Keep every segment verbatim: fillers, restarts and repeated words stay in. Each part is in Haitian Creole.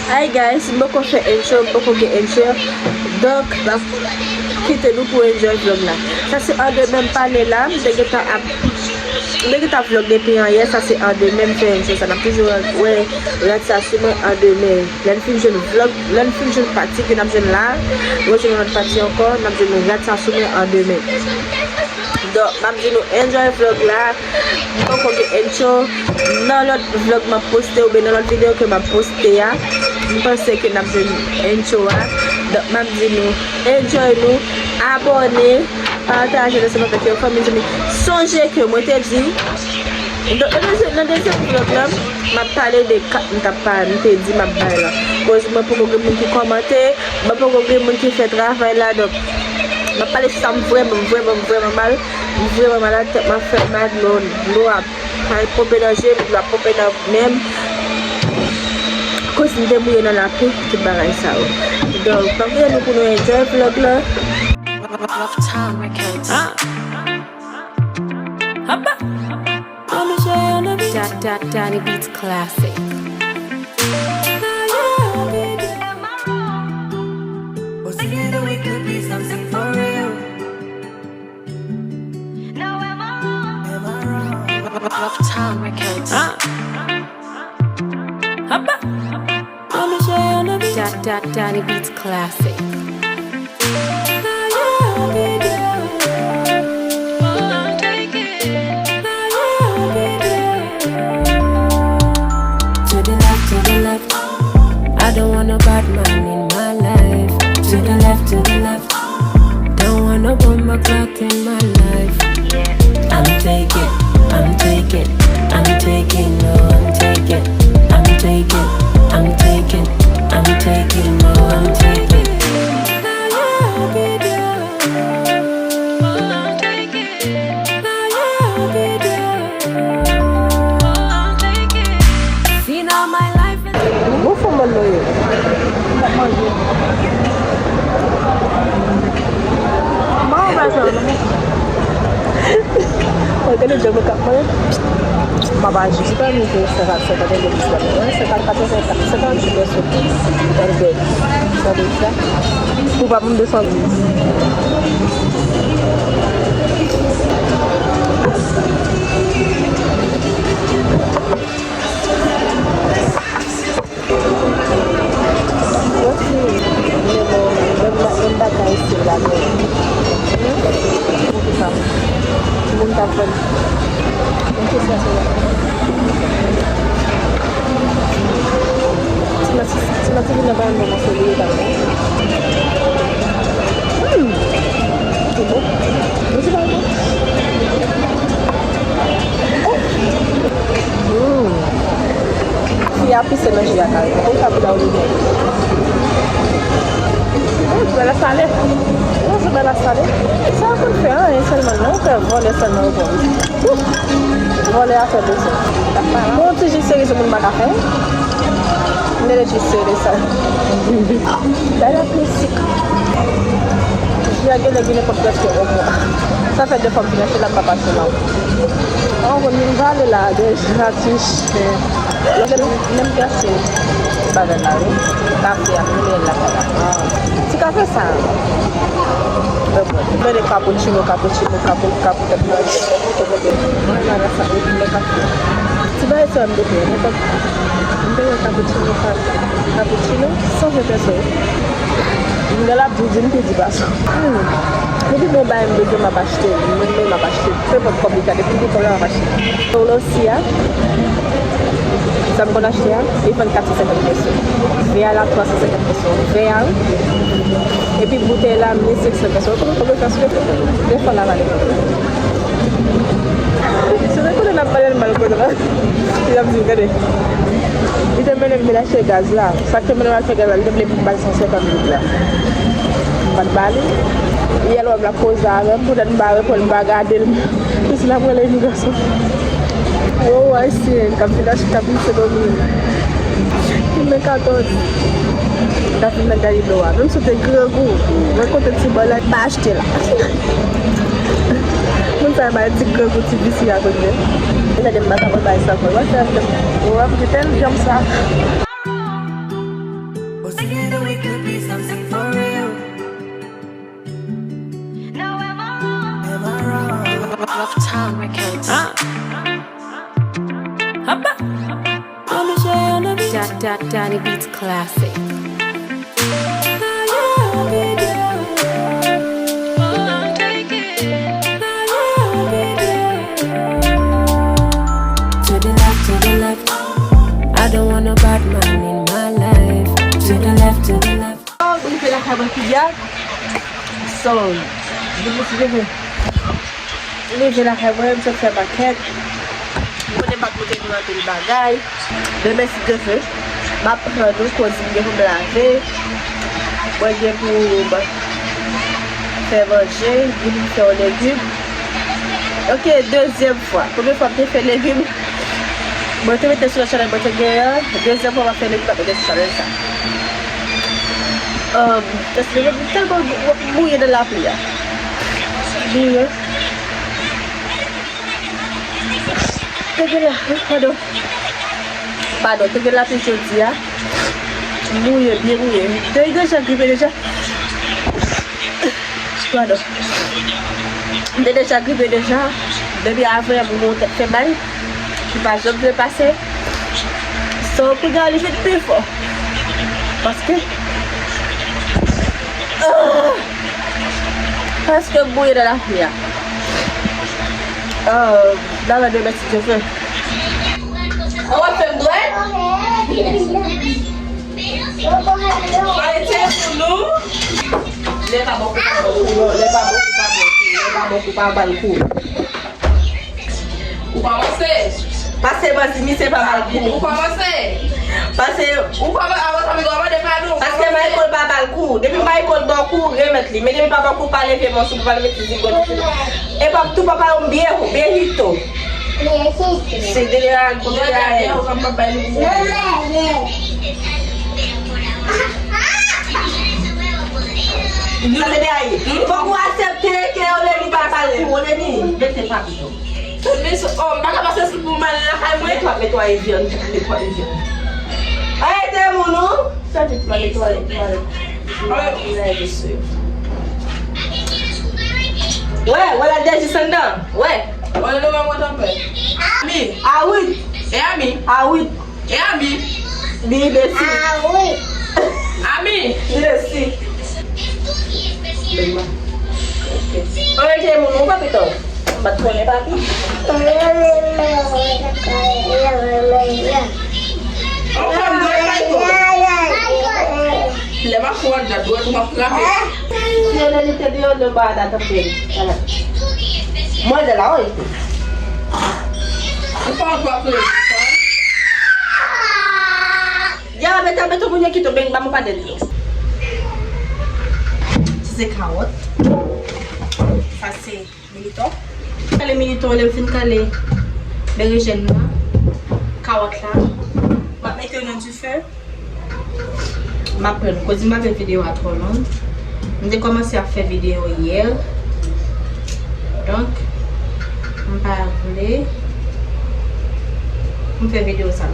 Hi guys, m poko fè intro, m poko gen intro. Donk, m ap kite nou pou enjoy vlog la. Sa se an demen m pale la, m te gentan ap, m te gentan vlog depi yè, sa se an demen m fè intro sa. N ap toujou wè rad sa sou mwen an demen. Lè n fin jwenn vlog, lè n fin jwenn pati ke n ap jwenn la, nou jwenn yon lòt pati ankò, n ap jwenn rad sa sou mwen an demen. Donk, m ap di nou enjoy vlog la. M poko gen intro. Nan lòt vlog m ap poste oubyen nan lòt videyo ke m ap poste a, m panse ke n ap jwenn intro a. Donk, m ap di nou enjoy nou, abòne, pataje, lè se pataje, fanmi, zanmi. Sonje ke mwen te di, donk, nan dezyèm, nan dezyèm vlog la, m ap pale de kat m t ap pa, m te di m ap bay la. Koz mwen poko gen moun ki kòmante, mwen poko gen moun ki fè travay la, donk, m ap pale sou sa m vrèman, vrèman, vrèman mal. M vrèman malad, tèt mwen ap fè m mal, dlo, dlo ap ponpe nan je m, dlo ap ponpe nan men m. Koz m te mouye nan lapli, tout bagay sa yo. Donk, m ap kite nou pou nou enjoy vlog la. Rough Town Records. Ah. Hoppa. Da-, Da-, Danny Beats Classic. Rough Town Records. Ah. Hoppa. Da-, Da-, Danny Beats Classic. To the left, to the left. I don't want no bad man in my life. To the left, to the left. Don't want no bumper clock in my life. I'm taking, I'm taking, I'm taking, no, I'm taking, I'm taking, I'm taking, I'm taking, no, I'm taking. Bon fanm mwen nou ye. M ap manje. Mwen pa sa non. Mwen gade djòb mwen k ap manje. M ap aji. Se pa mwen ki senkant, senkant, senkant, senkant, senkant, senkant, senkant. Ou pa pou m desann. Yon ti, men bon, menm, menm bagay isi la, men. Hmm? Poukisa? Moun t ap vann. Yon kesyon sou la. Ti mati, ti mati vin nan pa yon bon mòso li ye pa bon. Hmm. Li bon. Li se pa bon. Oh. Hmm. Fi a pise nan ji a kare. Konsa pou la ou li byen. Hmm, ti bagay la sale. Oh, ti bagay la sale. Sa a konn fè anyen sèlman non, fè vòlè sèlman yo konn. Vòlè a fè bezwen. Bon, ti ji sere se moun pa ka fè. M te ji sere sa. Bay la plis sik. Ji a genlè gen nenpòt prèske yon mwa. Sa fè de fwa m vin achte l ap pa pase mal. An, konn vin vale la, deja ti chè. Lè m, lè m te achte bagay la, wi. Kafe a, m li la. Ti kafe sa. Mwen de cappuccino, cappuccino, capu-, capu-, capu-, Ti bagay sa yo, m te ka fè. Ti bagay sa yo, m te fè. M te, m te wè cappuccino, ca-, cappuccino, san ven peso. M gen l ap di w, di m pi di pa sa. Hmm. Depi bon bagay m bezwen, m ap achte. M renmen, m ap achte. Nenpòt kòb li ka, depi m gen kòb la, m ap achte. Solo si a, sa m konn achte a, li vann kat san senkant peso. Vè a la, twa san senkant peso. Vè a, wi. Epi boutèy la, mil senk san peso. Ou konn konbyen sa sou de fwa la vale? Si te konnen n ap pale l mal konsa, li t ap di m, gade. Li te mennen m vin achte gaz la. Sa k te mennen m al fè gaz la, li te vle m ba l san senkant goud la. M pa t ba li. Yè lè w wè m la koze avè m, poutèt m pa reponn, m pa gade l. Jis la m rele imigrasyon. Wo, ayisyen k ap vin achte, k ap vin Sendomeng. Ki men katòz. K ap vin nan Garido a. Menm si w te grangou, mwen konte ti bò la, pa achte la. Moun sa yo bay ti grangou, ti visye a kote. Ou tande m pa ka bay sa ankò. W ap fè, w ap di tèl janm sa. Danny Beats Classic. To the left, to the left. I don't want a bad man in my life. To the left, to the left. Oh, m rive lakay mwen kounya. So, vin isit, vin. M rive lakay mwen, m sot fè makèt. M konnen m ap montre nou anpil bagay. Demen, si Dye vle, m ap pran nou koz m gen pou m lave. Mwen gen pou m fè manje, vin fè yon legim. Ok, dezyèm fwa. Premye fwa m te fè legim, mwen te mete sou chanèl mwen te genyen an. Dezyèm fwa m ap fè legim, m ap mete sou chanèl sa. Um, paske m tèlman mouye nan lapli a. Mouye. Te gen la, padon. Padon, te gen lapli jodi a. Mouye, byen mouye. Te deja gripe deja. Padon. M te deja gripe deja. Depi avan yè m gon tèt fè mal ki pa janm vle pase. So, kounya li vin pi fò. Paske, ah, paske m mouye nan lapli a. Ah, n a wè demen si Dye vle. An w ap fè m dwèt? Arete pou nou. Lè pa bon kou pa bon kou, non. Lè pa bon kou pa bon kou. Lè pa bon kou pa ba l kou. Ou kòmanse. Pase manti, misye pa ba l kou. Ou kòmanse. Pase. Ou kòmanse, avan sa, m mande padon. Paske Michael pa ba l kou. Depi Michael ba w kou, remèt li. Men depi pa ba w kou, pa leve mòso, pa leve ti zigot. E pa tou papa yo byen, byen hito. Se de la, de la. Sa se de ayi. Fòk ou aksepte ke Oleni pa ba l kou, Oleni. Mete papito. Men so, oh, m pa ka pase sou pou m al lakay mwen. Netwa-, netwaye vyann, netwaye vyann. Arete moun ou. Sa netwaye, netwaye, netwaye. Wè, wè la deji sandan. Wè. Wè nou mwen mwen tanpè. Ami. A wi. E ami. A wi. E ami. Bi, besi. A wi. Ami. Besi. Oye, moun, ou pa pito. M pa t konnen, papi. Ou pa m dwe Michael. Lè m ap pran dat, dwèt ou m ap frape. Fidélité deyò de ba dat anpil. Mwen de la, wi. Ou pa antre ap rele. Ya, mete, mete moun yo kite, ben, ba mwen pa dèt yo. Sa se kawòt. Sa se milito. Kale milito, lè m fin kale berejèn nan, kawòt la, m ap mete yo nan dife. M ap pran, koz m pa vle videyo a twò long. M te kòmanse ap fè videyo yè. Donk, m pa vle m fè videyo sa.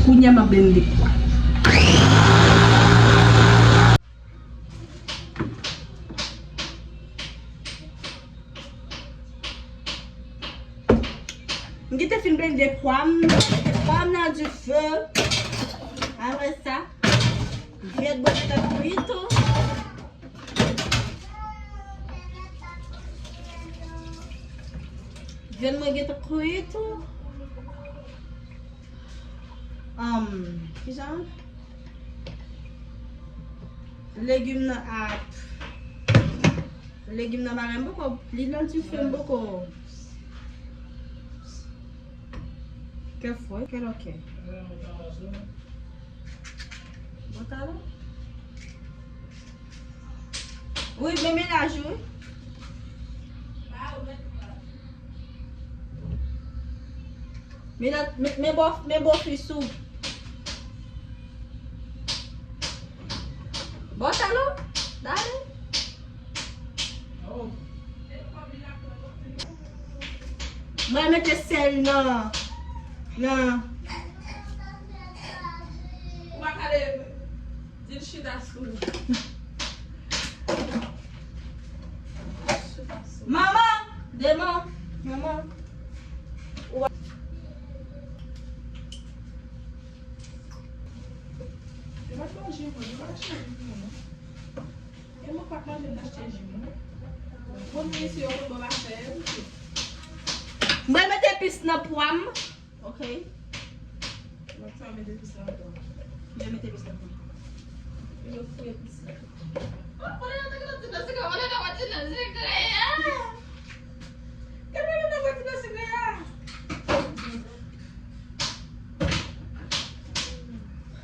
Kounya m ap blende pwa. M gentan fin blende pwa m, mete pwa m nan dife. Apre sa, vyann mwen gentan bouyi tou. Vyann mwen gentan bouyi tou. Um, kijan? Legim nan ap. Legim nan pa gen poko. Li nan dife m poko. Kè fò, kè lòkè. Bon, talè. Wi, men mennaj ou, wi. Men, men, men bò, men bò fi sou. Bon, talè, dale. Mwen mete sèl nan, nan. Ou pa ka leve. Di l chita sou li. Manman! Demen! Manman! Ou pa- Manje mwen, yo pa chanje pou mwen. E mwen pa t manje, m t achte ji mwen. Bon, mesye, yo konn ban m afè yo. Mwen mete epis nan pwa m. Ok. Mwen fè mete epis la ankò. Mwen mete epis la ankò. Yo fouye epis la.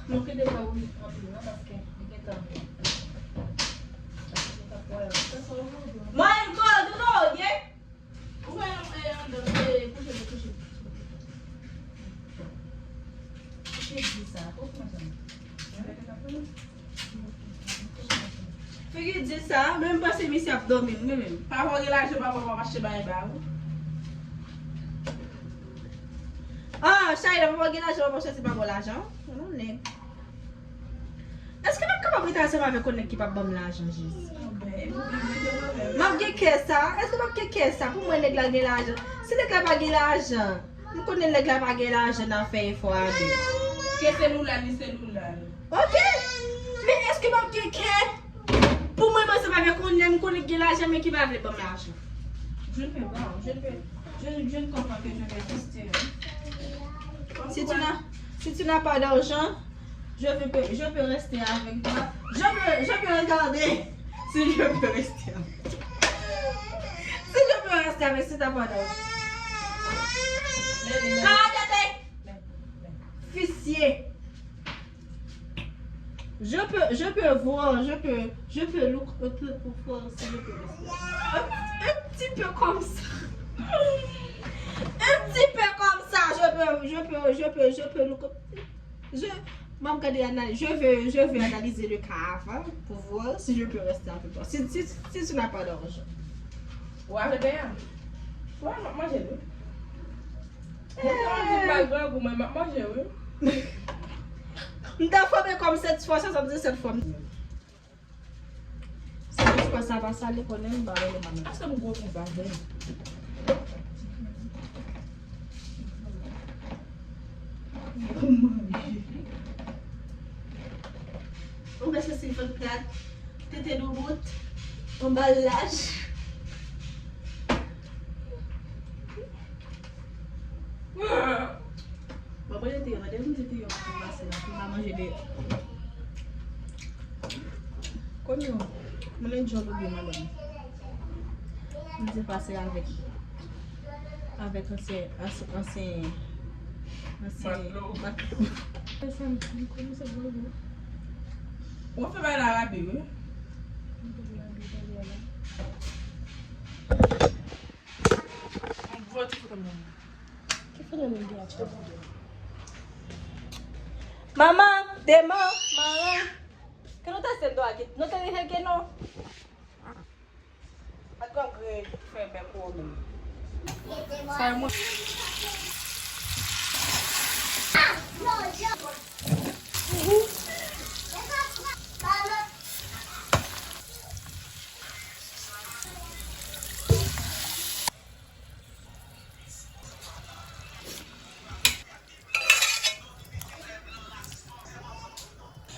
Mwen kite pa ou anpil non paske li gentan. Mwen kò, nou gen. Ou wè, e, anndan, e, kouche, kouche. Kouche di sa, kouche machan. Figi di sa, menm panse misye ap dòmi, mwen menm. Papa w gen lajan, papa w ap achte bagay ba ou. Ah, Chayla, papa w gen lajan, papa w chwazi pa bon lajan. Non, nèg. Èske m ap kapab rete ansanm avèk yon nèg ki p ap ban m lajan, Jezi? M ap gen kè sa? Èske m ap gen kè sa? Pou mwen, nèg la gen lajan. Si nèg la pa gen lajan, m konnen nèg la pa gen lajan, n ap fè efò a de. Ke se Loula, li se Loula. Ok. Men èske m ap gen kè? Pou mwen, m ansanm avèk yon nèg, m konnen ki gen lajan, men ki pa vle ban m lajan. Je ne peux pas, je ne peux, je, je ne comprends que je vais rester. Si tu n'as, si tu n'as pas d'argent, je vais, je peux rester avec toi. Je peux, je peux regarder si je peux rester avec toi. Si je peux rester avec, si t'as pas d'argent. Kara tete! Fisye! Je peux, je peux voir, je peux, je peux look un peu pour voir si je peux rester. Un, un petit peu comme ça. Un petit peu comme ça, je peux, je peux, je peux, je peux look. Je, m ap gade analize. Je veux, je veux analyser le cas avant pour voir si je peux rester avec toi. Si, si, si tu n'as pas d'argent. Ou avle peye a? Wè, m ap manje l, wi. Ou konnen m pa grangou, men m ap manje, wi. M te fòme kòm sèt fwa, swasanndisèt fwa. Se jis pa sa pa sale, konnen m pa rele manman. Èske m gwo konsa, vre? Ou wè Cecile fè plat, tete doubout, anba lach. Bon, mwen rete yo, tande m di yo pou pase la, pou m pa manje de. Konn yo, mwen len djòl oubyen madanm. M di pase avèk, avèk ansyen, ansyen, ansyen matlo. Matlo. Fè sa m di, kòmanse bò yo. Ou fè bagay la rapi, wi. M fè bagay la rapi, bagay la. Yon gwo ti foto mwen. Ki foto mwen gen a ti foto? Manman, deman, manman. Ke nou ta sèl dwa ki nou te rive ke non. Ak grann gre fè bèk ou menm. Sa e mwen.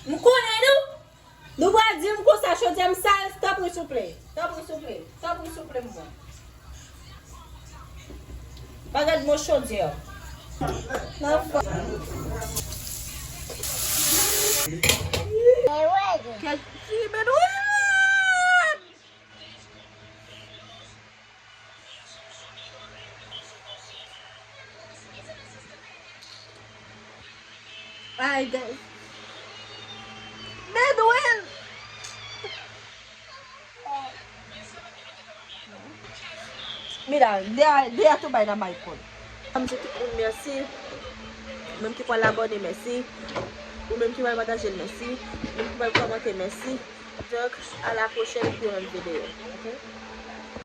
M konnen nou. Nou pral di m konsa, chodyè m sal, tanpri souple. Tanpri souple. Tanpri souple m bon. Pa gad mo chodyè. Nan fò. Kèl ti bedwin! Ay, guys. Bedwin! Mira, de a, de a tou bay nan Michael. M di tout moun mèsi. Ou menm ki pral abòne, mèsi. Ou menm ki pral pataje l, mèsi. Ou menm ki pral kòmante, mèsi. Donk, a la pwochèn pou yon lòt videyo. Ok?